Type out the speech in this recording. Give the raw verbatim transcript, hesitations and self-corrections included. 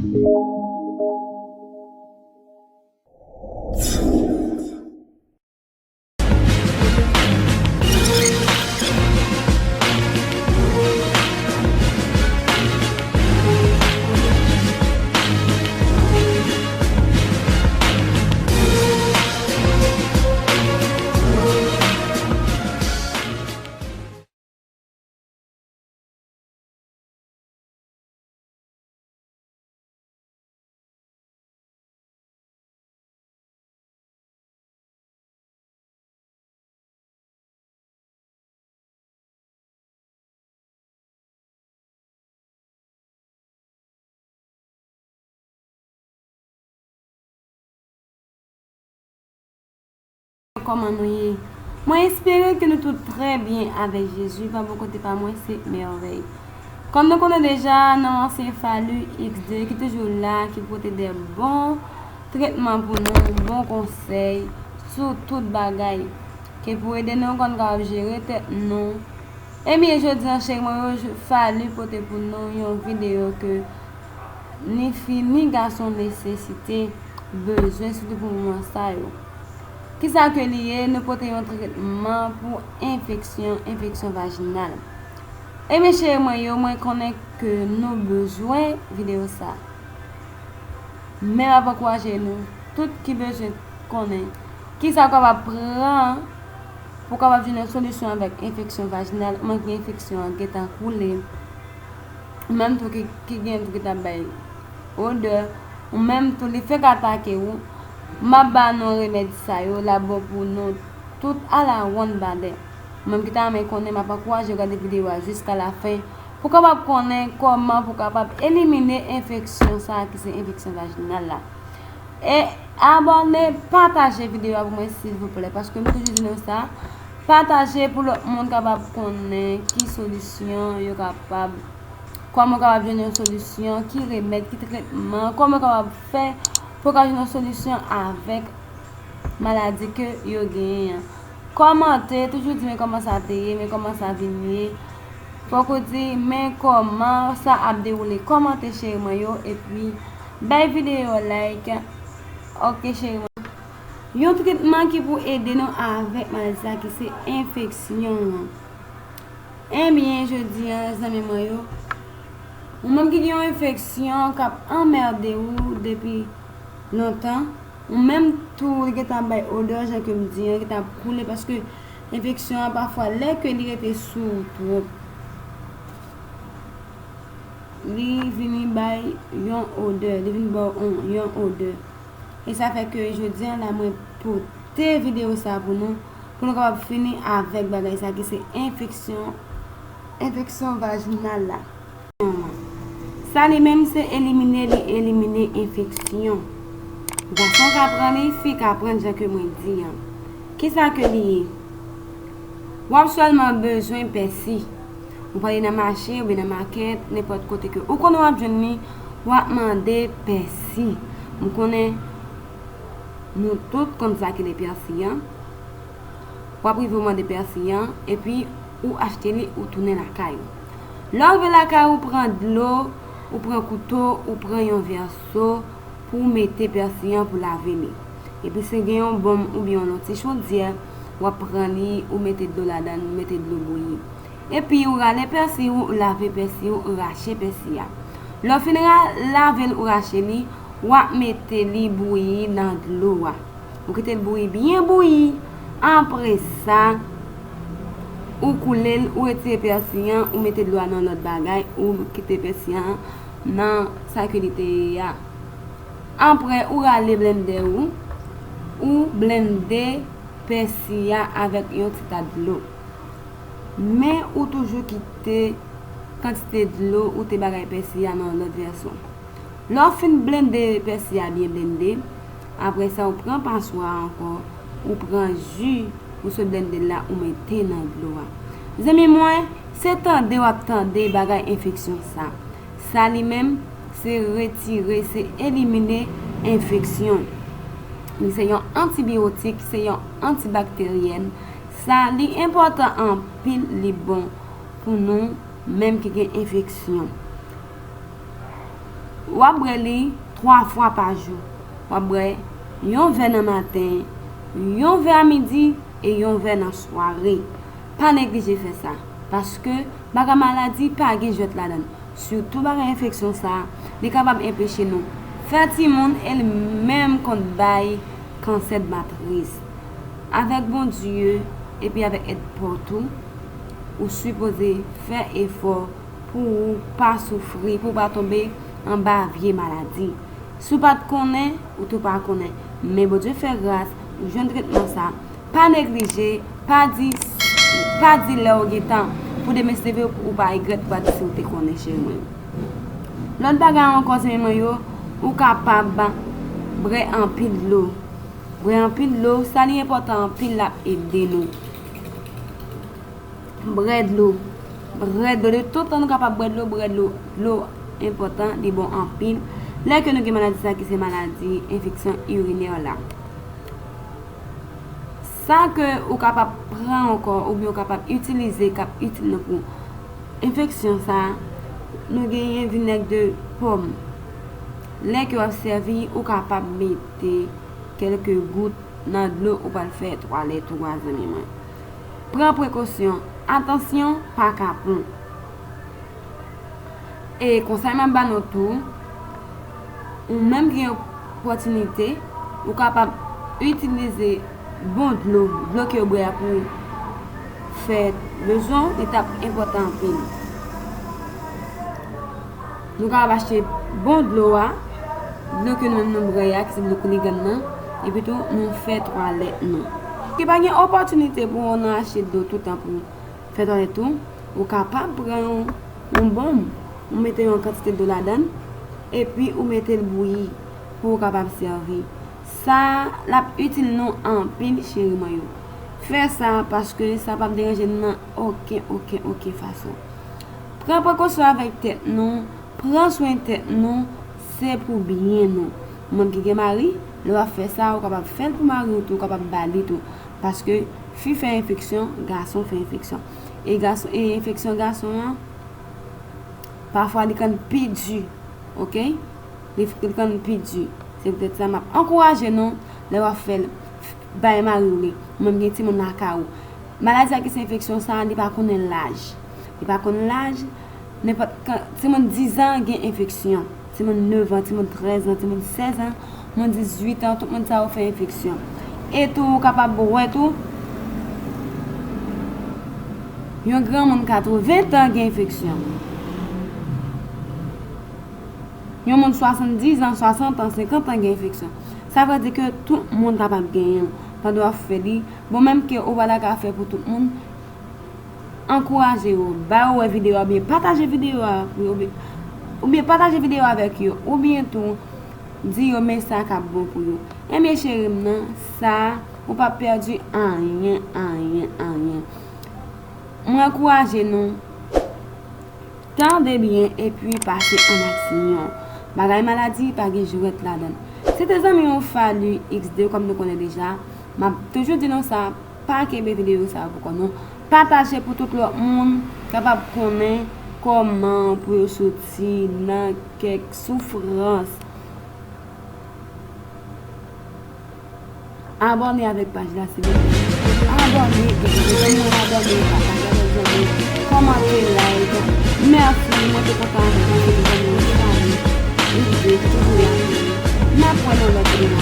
Kòman nou ye? Mwen espere ke nou tout trè byen avèk Jezi. Pa bò kote pa mwen, se mèvèy. Kòm nou konnen deja, nan ansyen Falu X de ki toujou la, ki pote de bon tretman pou nou, bon konsèy sou tout bagay, ke pou ede nou konn kapab jere tèt nou. Ebyen, jodi a, cheri mwen yo, Falu pote pou nou yon videyo ke ni fi, ni gason nesesite, bezwen, sitou pou moman sa yo. Kisa ke li ye? Nou pote yon tretman pou enfeksyon, enfeksyon vajinal. Ebyen, cheri mwen yo, mwen konnen ke nou bezwen videyo sa. Men m ap ankouraje nou tout ki bezwen konnen kisa w kapab pran pou w kapab jwenn yon solisyon avèk enfeksyon vajinal, oubyen ki enfeksyon an gentan koule, ou menm tou ki, ki gen tou ki t ap bay odè, ou menm tou li fenk atake w, m ap ba nou remèd sa yo, l ap bon pou nou tout alawonn badè. Ou menm ki ta renmen konnen, m ap ankouraje w gade videyo a jiska lafen pou w kapab konnen kòman pou w kapab elimine enfeksyon sa a ki se enfeksyon vajinal la. E abòne, pataje videyo a pou mwen, silvouplè, paske m toujou di nou sa. Pataje pou lòt moun kapab konnen ki solisyon yo kapab, kòman yo kapab jwenn yon solisyon, ki remèd, ki tretman, kòman yo kapab fè pou yo ka jwenn yon solisyon avèk maladi ke yo genyen an. Kòmante, toujou di men kòman sa te ye, men kòman sa vin ye. Fòk ou di men kòman sa ap dewoule. Kòmante cheri mwen yo, epi bay videyo like. Ok cheri mwen. Yon tretman ki pou ede nou avèk maladi sa ki se enfeksyon an. Ebyen, jodi a, zanmi mwen yo, ou menm ki gen yon enfeksyon k ap anmède ou depi lontan, ou menm tou, li gentan ap bay odè, jan ke m di an, gentan ap koule, paske enfeksyon an, pafwa, lè ke li rete sou ou twòp, li vini bay yon odè, li vin ba w yon, yon odè. E sa fè ke jodi a la, mwen pote videyo sa pou nou, pou nou kapab fini avèk bagay sa ki se enfeksyon, enfeksyon vajinal la. Sa li menm se elimine, li elimine enfeksyon. Gason ka pran li, fi ka pran l jan ke mwen di an. Kisa ke li ye? W ap sèlman bezwen pèsi. Ou prale nan mache oubyen nan makèt, nenpòt kote ke ou konnen w ap jwenn li, w ap mande pèsi. M konnen nou tout konn sa ki le pèsi an. W ap rive w mande pèsi an, epi ou achte li, ou tounen lakay ou. Lè w rive lakay ou, ou pran dlo, ou pran kouto, ou pran yon vèso pou w mete pèsi an pou lave li. Epi si gen yon bonm oubyen yon ti chodyè, w ap pran li, ou mete dlo ladan l, ou mete dlo bouyi. Epi ou rale pèsi ou, ou lave pèsi ou, ou rache pèsi a. Lè w fin ra-, lave l, ou rache li, w ap mete li bouyi nan dlo a. Ou kite l bouyi, byen bouyi. Apre sa, ou koule l, ou retire pèsi an, ou mete dlo a nan lòt bagay, ou kite pèsi an nan sa ke li te ye a. Apre, ou rale blendè ou, ou blende pèsi a avèk yon ti ta dlo. Men ou toujou kite kantite dlo ou te bagay pèsi a nan lòt vèso. Lè w fin blende pèsi a byen blende, apre sa ou pran paswa a ankò, ou pran ji ou sot blende la, ou mete nan dlo a. Zanmi mwen, se tande w ap tande bagay enfeksyon sa. Sa li menm, se retire, se elimine enfeksyon. Li se yon antibiyotik, se yon antibakteryèn. Sa, li enpòtan anpil, li bon pou nou menm ki gen enfeksyon. W ap bwè li twa fwa pa jou. W ap bwè yon vè nan maten, yon vè a midi e yon vè nan sware. Pa neglije fè sa, paske bagay maladi pa gen jwèt ladan l. Sitou bagay enfeksyon sa, li kapab anpeche nou fè timoun e l menm konn bay kansè de matris. Avèk Bondye epi avèk èd pa w tou, ou sipoze fè efò pou ou pa soufri, pou ou pa tonbe anba vye maladi. Si w pa t konnen, ou tou pa konnen. Men Bondye fè gras, ou jwenn tretman sa. Pa neglije, pa di, pa di lè w gen tan pou demen se leve ou pa regrèt, ou pa di si w te konnen, cheri mwen. Lòt bagay ankò, zanmi mwen yo, ou kapab bwè anpil dlo. Bwè anpil dlo, sa li enpòtan anpil, l ap ede nou. Bwè dlo. Bwè dlo. De tout tan nou kapab bwè dlo, bwè dlo. Dlo enpòtan, li bon anpil. Lè ke nou gen maladi sa ki se maladi enfeksyon irinè la. Sa ke ou kapab pran ankò, oubyen ou kapab itilize, k ap itil nou pou enfeksyon sa, nou genyen vinèg de pòm. Lè ke w ap sèvi, ou kapab mete kèlke gout nan dlo ou pral fè twalèt ou a, zanmi mwen. Pran prekosyon, atansyon, pa kapon. E konsèy m ap ba nou tou, ou menm ki gen opòtinite, ou kapab itilize bon dlo, dlo ke w bwè a pou fè bezwen, li t ap enpòtan anpil. Nou kapab achte bon dlo a, dlo ke nou menm nou bwè a, ki se dlo Kouligann nan, epi tou nou fè twalèt nou. Ki pa gen opòtinite pou w nan achte dlo toutan pou fè twalèt ou, ou kapab pran yon, yon bonm, ou mete yon kantite dlo ladan l, epi ou mete l bouyi pou w kapab sèvi. Sa, l ap itil nou anpil, cheri mwen yo. Fè sa, paske sa p ap deranje nou nan okenn, okenn, okenn fason. Pran prekosyon avèk tèt nou, pran swen tèt nou, se pou byen nou. Ou menm ki gen mari, lè w ap fè sa, ou kapab fè l pou mari w tou, ou kapab ba li tou. Paske fi fè enfeksyon, gason fè enfeksyon. E gason, e enfeksyon gason an, pafwa li konn pi di, oke? Li, li konn pi di. Se poutèt sa, m ap ankouraje nou, lè w ap fè l, bay mari w li, ou menm gen timoun lakay ou. Maladi sa ki se enfeksyon sa, li pa konnen laj. Li pa konn laj, nenpòt kan, timoun diz an gen enfeksyon, timoun nèf an, timoun trèz an, timoun sèz an, moun dizuit an, tout moun sa yo fè enfeksyon. E tou, ou kapab wè tou, yon granmoun katreven tan gen enfeksyon. Yon moun swasanndiz an, swasant an, senkant an gen enfeksyon. Sa vle di ke tout moun kapab genyen l pandan w ap fè li. Bon, menm ke ou pa ta ka fè pou tout moun, ankouraje yo, ba yo wè videyo a, oubyen pataje videyo a pou yo, oubyen, oubyen pataje videyo a avèk yo, oubyen tou, di yo men sa k ap bon pou yo. Ebyen, cheri m nan, sa, ou p ap pèdi anyen, anyen, anyen. Mwen ankouraje nou, tande byen epi pase an aksyon. Bagay maladi pa gen jwèt ladan l. Se te zanmi w Faly X de, kòm nou konnen deja. M ap toujou di nou sa, pa kenbe videyo sa pou kò nou. Pataje pou tout lòt moun kapab konnen kòman pou yo soti nan kèk soufrans. Abòne avèk paj la, silvouplè. Abòne, kite zanmi w abòne, pataje avèk zanmi w, kòmante, like. Mèsi, mwen te kontan avèk nou, se te zanmi w Faly X de, toujou la pou nou. N ap wè nan lòt videyo.